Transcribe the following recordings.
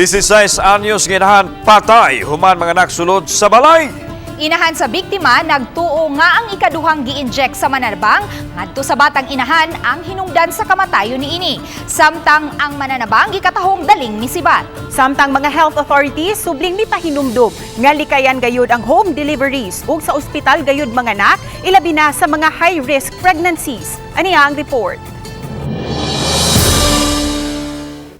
16 anyos nga inahan patay human manganak sulod sa balay. Inahan sa biktima nagtuo nga ang ikaduhang gi-inject sa mananabang ngadto sa batang inahan ang hinungdan sa kamatayon niini. Samtang ang mananabang gikatahong daling misibat. Samtang mga health authorities subling mipahinumdum nga likayan gayud ang home deliveries ug sa ospital gayud manganak, ilabi na sa mga high-risk pregnancies. Aniya ang report.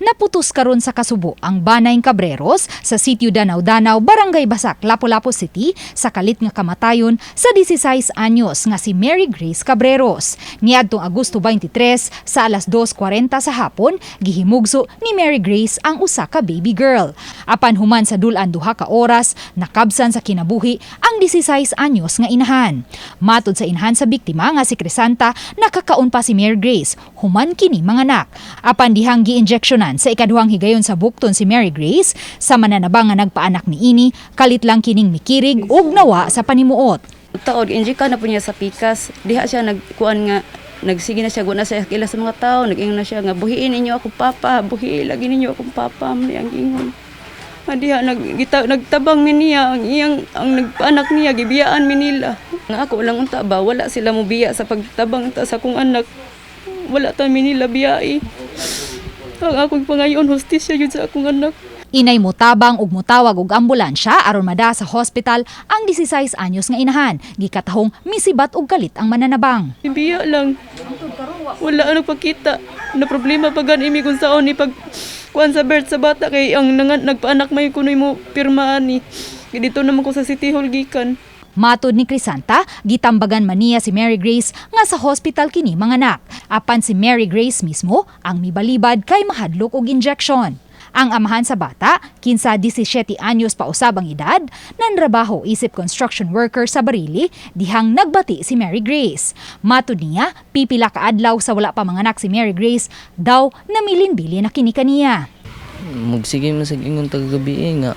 Naputos karon sa kasubo ang Banay Cabreros sa sitio Danau-Danau, Barangay Basak, Lapu-Lapu City sa kalit nga kamatayon sa 16 anyos nga si Mary Grace Cabreros. Niadtong Agosto 23 sa alas 2:40 sa hapon, gihimugso ni Mary Grace ang usa ka baby girl. Apan human sa dul-an 2 ka oras, nakabsan sa kinabuhi ang 16 anyos nga inahan. Matod sa inahan sa biktima nga si Crisanta, nakakaon pa si Mary Grace human kini manganak. Apan dihang gi-injeksyonan sa ikaduhang higayon sa bukton si Mary Grace sa mananabang nga nagpaanak niini, kalit lang kining mikirig ug nawa sa panimuot. Taod, inject na po niya sa pikas. Diha siya nagkuan nga nagsige na siya, na siya kila sa mga tao, nag-ingon na siya nga buhiin ninyo akong papa, buhiin lagi ninyo akong papa, man ang ingon. Nga diha nagtabang mi niya ang iyang ang nagpaanak niya, gibiyaan mi nila. Nga ako lang unta ba, wala sila mo biya sa pagtabang ta sa akong anak. Wala ta mi nila biyai. Ang akong pangayon, hustisya yun sa akong anak. Inay motabang ug motawag og ambulansya aron mada sa hospital ang 16 anyos nga inahan. Gikatahong misibat og kalit ang mananabang. Biya lang. Wala ang nagpakita. Na problema pa gan imi kung saon ni pag kuan sa birth sa bata kay ang nangan, nagpaanak may kunoy mo pirmaan ni. Dito naman ko sa City Hall gikan. Matod ni Crisanta, gitambagan man niya si Mary Grace nga sa hospital kini manganak. Apan si Mary Grace mismo ang mibalibad kay mahadlok og injection. Ang amahan sa bata, kinsa 17 anyos pa usab ang edad, nanrabaho isip construction worker sa Barili, dihang nagbati si Mary Grace. Matod niya, pipila ka adlaw sa wala pa manganak si Mary Grace, daw namilin-bilin na kini kaniya. Mugsige man sa ingon tagagabi eh, nga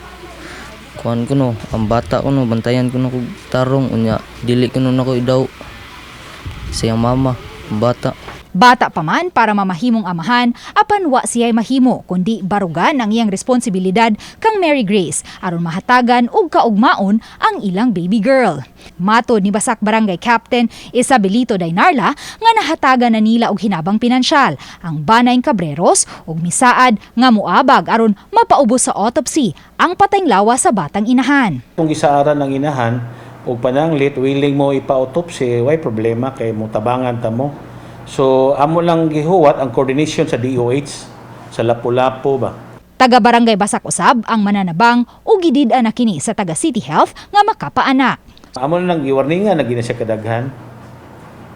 kuan ko no ang bata ko no, bantayan ko no kog tarong, unya dili ko no nako idaw sa iyang mama ang bata. Bata pa man para mamahimong amahan, apan wa siya'y mahimo kundi barugan ang iyang responsibilidad kang Mary Grace aron mahatagan og kaugmaon ang ilang baby girl. Matod ni Basak Barangay Captain Isabelito Dainarla nga nahatagan na nila og hinabang pinansyal ang Banay Cabreros ug misaad nga muabag aron mapaubos sa autopsy ang patayng lawas sa batang inahan. Kung gisaaran ang inahan og pananglit willing mo ipa-autopsy, way problema kay mo tabangan ta mo. So amo lang gihuwat ang coordination sa DOH sa Lapu-Lapu ba. Taga Barangay Basak usab ang mananabang ug gidid-an na kini sa taga City Health nga makapaanak. Amo lang giwarningan na gina siya kadaghan.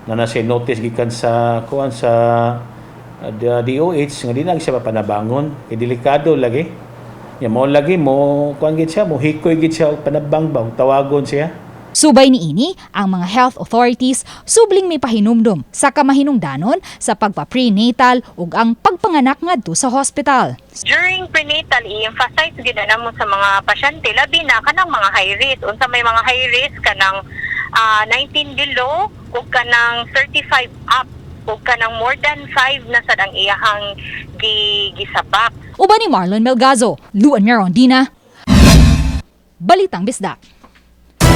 Na siya notice gikan sa kuan sa the DOH nga di na siya papanabangon kay delikado lagi. Ya mo lagi mo kuan gid siya, mo hikoy gid siya og panabang ba, og tawagon siya. Subay niini, ang mga health authorities subling may pahinumdum sa kamahinungdanon sa pagpa-prenatal ug ang pagpanganak ngadto sa hospital. During prenatal, i-emphasize gyud na namo sa mga pasyente, labi na kanang mga high risk. Unsa may mga high risk? Kanang 19 below ug kanang 35 up ug kanang more than 5 na sad ang iyahang gisabak. Uban ni Marlon Melgazo, Luan Merondina, Balitang Bisdak.